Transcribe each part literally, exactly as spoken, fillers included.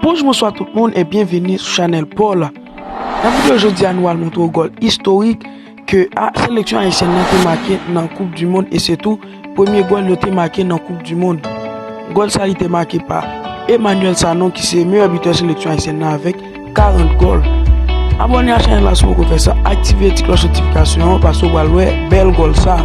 Bonjou, bonswa tout moun e byenvini sou chanèl pa w la. Nan videyo jodi a, nou al montre w gòl istorik ke a, seleksyon ayisyèn nan te make nan Koup di Mond e se tou premye gòl yo te make nan Koup di Mond. Gòl sa li te make pa Emmanuel Sanon ki se meyè bitè seleksyon ayisyèn nan avèk karant gòl. Abòne a chanèl la si w poko fè sa, aktive ti klòch notifikasyon an paske w pral wè bèl gòl sa.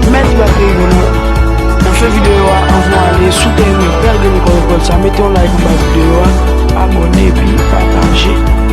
Mèsi pa peyi nou. Nan fen videyo a, anvan w ale, si w te renmen bèl grenn gòl sa, mete yon like anba videyo a, abòne epi pataje.